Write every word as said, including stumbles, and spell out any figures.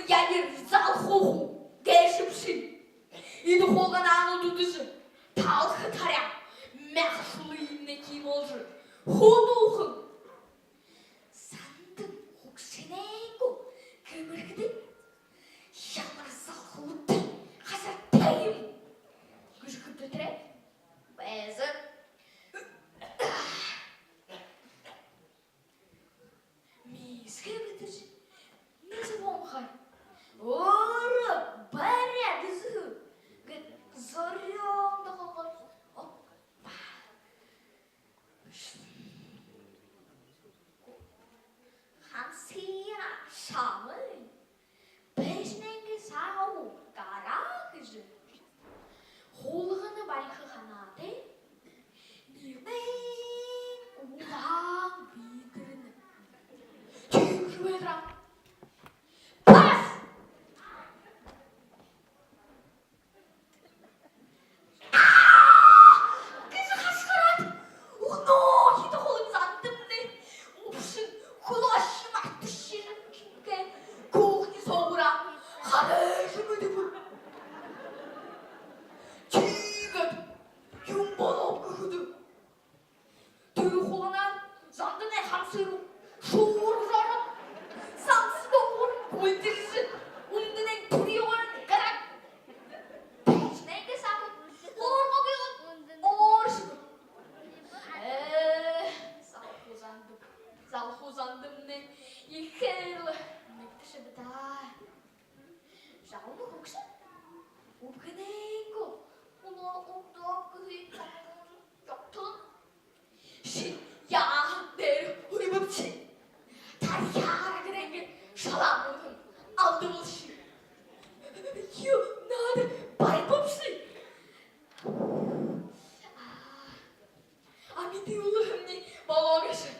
Ядир залхуу хуу гээшэбши. Эдэ хулгана дүүдэжэ, талха таряа, мяха шулыемнай тиимэ болжо, худуухань. Зандам хүгшэнэйнгөө гэмэрхэдэнь: «Ямар залхуутай, хашартай юм», — гэжэ хэбтээ тэрэ. Байза. Миисгэй бэдэржэ, миисгэй бонхор: «Өөрөө баряа гэзэ гү?» — гээд зорёон дохогол. Оппа. «Хамсыра, шамай байшангай сагаа гараа», — гэжэ хулгана бариха һанаатай. Нэгэн удаан бэдэрнэ. Тиигэжэ бэдэрөө. Пас! «Аа!» — гэжэ хашхараад, үнөөхидөө хулгана Зандамнай үбшэн хүлөө ошожо мартажа шэнги кухня соогуураа харайжа мэдэбэ. Тиигээд юун болооб гэхэдэ, тэрэ хулгана Зандамнай хамсыра шүүржэ ороод, самсагаа ууран бэдэржэ, үндэнэй түрыгөөр гараад, байшангай сагаа уургаагүй оршобо. Ээ, залхуу Зандам, залхуу Зандамнай ехээр лэ мэгдэшэбэ даа. Жалма хүгшэн үбгэнэйнгөө хүлөө угтааб гэһэн һанаа зогтолоо. «Ши яаһан дээрэ һүрибэбши? Тархяараа гэрэйнгээ шалаа мүнөөхэнь алдабалши. Юу, наада барибабши. А, амиды үлэһэмни болоо гээшэ.